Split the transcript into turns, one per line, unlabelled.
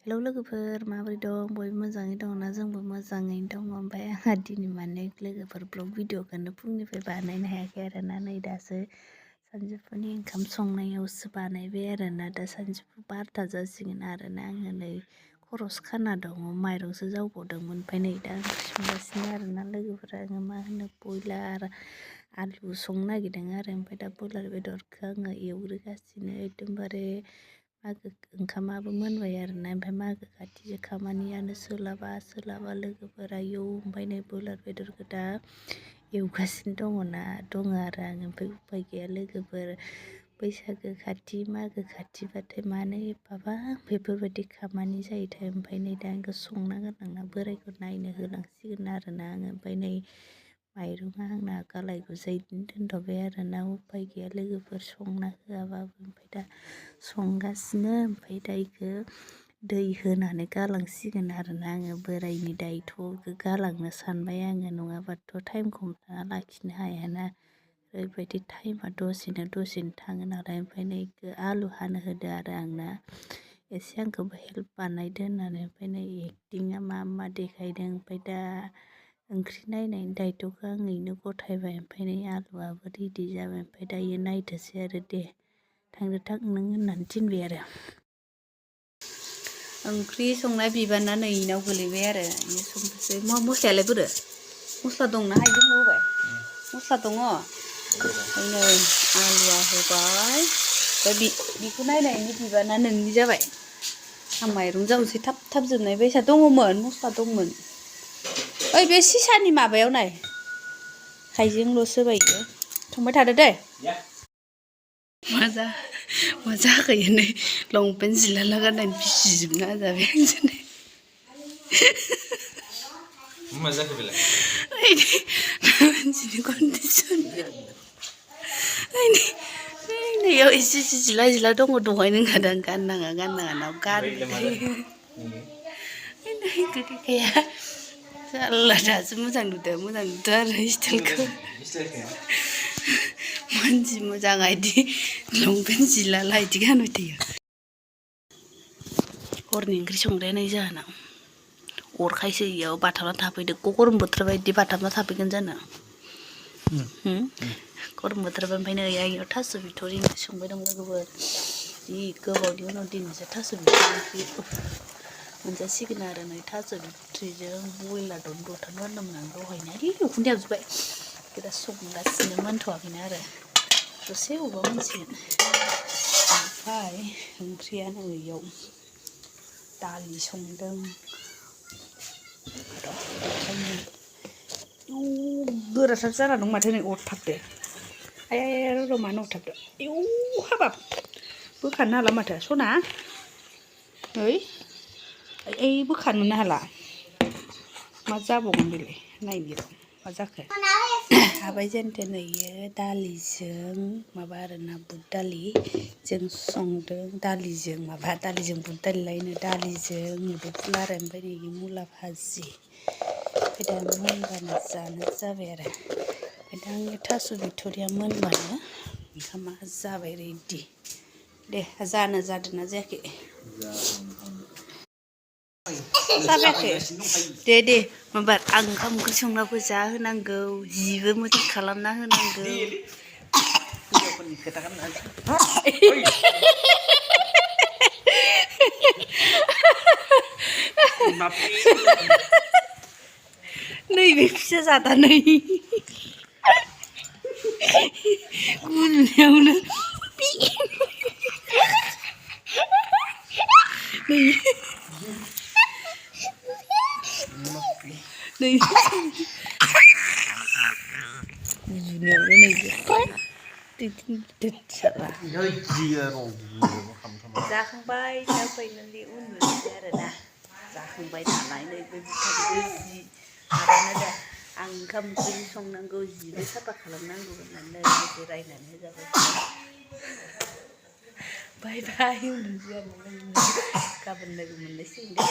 hello लोगोफोर माबोरै दं बयबो मोजाङै दंना जोंबो मोजाङैनो दङ ओमफ्राय आंहा दिनै माने लोगोफोर ब्लग भिडिअखौनो फुंनिफ्राय बानायनो हायाखै आरोना नै दासो सानजौफुनि ओंखाम संनायावसो बानायबाय आरोना दा सानजौफु 12ता जासिगोन आरोना आङो नै खरस खाना दङ माइरंसो जावबावदोंमोन ओमफ्राय नै दा ओंख्रि संगासिनो आरोना लोगोफोरा आङो मा होनो बयलार आलु संनो नागिरदों आरो ओमफ्राय दा बयलार बेदरखौ आङो एवग्रोगासिनो एकदमबारे मागो ओंखामाबो मोनबाय आरोना ओमफ्राय मागो खाथिजों खामानियानो सोलाबा लोगोफोरा आयौ ओमफ्राय नै बयलार बेदरखौ दा एवगासिनो दङ आरो आं ओमफ्राय उफाय गैया लोगोफोर बैसागो खाथि मागो खाथिबाथाय मानो एफाबां बेफोरबायदि खामानि जायोथाय ओमफ्राय नै दा आंखौ संना गोनांना बोरायखौ नायनो होलांसिगोन आरोना आङो ओमफ्राय नै माइरङा आंना गालाय गुजायैनो दोनथ'बाय आरोना उफाय गैया लोगोफोर संना होआबाबो ओमफ्राय दा संगासिनो ओमफ्राय दा इखौ दै होनानै गालांसिगोन आरोना आङो बोरायनि दायथ'खौ गालांनो सानबाय आङो नङाबाथ' टाइमखौ हमथाना लाखिनो हायाना ओरैबायदि टाइमा दसेनो थाङो नालाय ओमफ्राय नै आलु हानो होदो आरो आंना एसे आंखौबो हेल्प बानायदो होननानै ओमफ्राय नै एक्टिङा मा देखायदों ओमफ्राय दा ओंख्रि नायनायनि दायथ'खौ आङैनो गथायबाय ओमफ्राय नै आलुआबो रेडि जाबाय ओमफ्राय दायो नायथोसै आरो दे थांदो थां नों होननानै थिनबाय आरो ओंख्रि संनाय बिबाना नै इनाव गोलैबाय आरो इनो संनोसै मस्लायालाय बोरो मस्ला दंना हाइजेंबो होबाय मस्ला दङ ओमफ्राय नै आलुआ होबाय ओमफ्राय बिखौ नायनायनि बिबाना नोंनि जाबाय आं माइरं जावनोसै थाब जोबनाय बायसा दङमोन मस्ला दंमोन ओइ बे सिसानि माबायाव नाय हाइजेंल'सो होबाय इयो संबाय थादो दे मा जाखोयो नै लंपेन्ट जिलाला गाननानै बिसिजोबना होजाबाय आंजों
मा जाखो बेलाय
मानसिनि कन्डिसन नैयाव एसे जिला दङ दहाय नों होनखादों गाननाङा ना गानबाय नै गोदैखाया जारला दासो मोजां नुदों आरो स्टाइलखौ मानसि मोजाङा इदि लंपेन्ट जिलाला इदि गानबाय थायो हरनि ओंख्रि संग्राया जाहोना अरखायसो इयाव बाथाबना थाफैदो गरम बोथोरबा इदि बाथाबना थाफैगोन जानो गरम बोथोरबा ओमफ्राय नै आइयाव थास' बिथ'रि ओंख्रि संबाय दं लोगोफोर जि गोबावनि उनाव दिनैसो थास' बिथ'रि ओंख्रि मोनजासिगोन आरो नै थास' बिथ'रिजों बयलार दथाम रानदोंमोन आं दहायनो आयु उखुन्दै हाबजोब्बाय दा संगासिनो मोनथ'वाखैनो आरो दसे अबा मोनसिगोन ओमफ्राय ओंख्रिया नै इयाव दालि संदों गोराथार जाना दं माथो नै अरथाबदो आइ र' मानो अरथाबदो आयौ हाबाब बोखानो हाला माथो सना ओइ बोखानोनो हाला मा जाबावगोन बेलाय नायनि र' मा जाखो हाबाय जेनथेन नैयो दालिजों माबा आरोना बुट दालिजों संदों दालिजों बुट दालि लायनो दालिजों मुदुफुल आरो ओमफ्राय नै मुला भाजि ओमफ्राय दा मोनबानो जानो जाबाय आरो ओमफ्राय दा आंनि थास' बिथ'रिया मोनबानो ओंखामा जाबाय रेडि दे जानो जादोंना जायाखै जाबायाखै दे माबा आं ओंखाम ओंख्रि संनाबो जाहोनांगौ जिबो मोजां खालामना होनांगौ नैबे फिसा जादानै गुजुनायावनो नै जाखांबाय दा फैनानै उन्दुनोसै आरोना जाखांबाय नालाय नै बे जि माबानो दे आं ओंखाम ओंख्रि संनांगौ जिबो साफा खालामनांगौ होननानै लोगो रायनानै होजाबाय बाय उन्दुनोसै आरो गाबोन लोगो मोनलायसिगोन दे